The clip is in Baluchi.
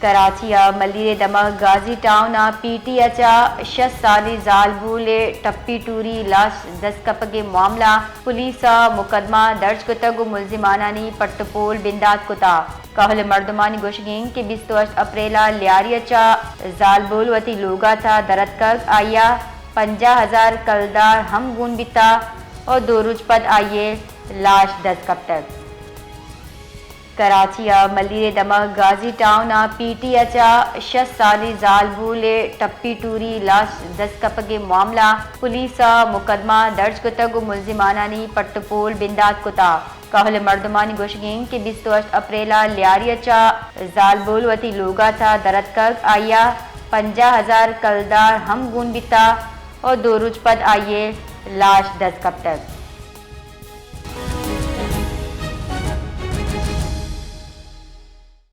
کراچی ء ملیر ء دمگ غازی ٹاؤن ء پی ٹی ایچ ء شش سالی زالبول ء ٹپی ٹوری لاش دست کپگ ء معاملہ، پولیس ء مقدمہ درج کتگ ء ملزمانانی پٹ ء پول بندات کتگ۔ کہول ء مردمانی گوشگ انت کہ بیست ء ہشت اپریل ء لیاری ء چہ زالبول وتی لوگ ء تہ در اتکگ، آئی ء پنجاہ ہزار کلدار ہم گون بیتگ ء دو روچ پد آئی ء لاش دست کپتگ۔ کراچی ء ملیر ء دمگ غازی ٹاؤن ء پی ٹی ایچ ء شش سالی زالبول ء ٹپی ٹوری لاش دست کپگ ء معاملہ، پولیس ء مقدمہ درج کتگ ء ملزمانانی پٹ ء پول بندات کتگ۔ کہول ء مردمانی گوشگ انت کہ بیست ء ہشت اپریل ء لیاری ء چہ زالبول وتی لوگ ء تہ در اتکگ، آئی ء پنجاہ ہزار کلدار ہم گون بیتگ ء دو روچ پد آئی ء لاش دست کپتگ۔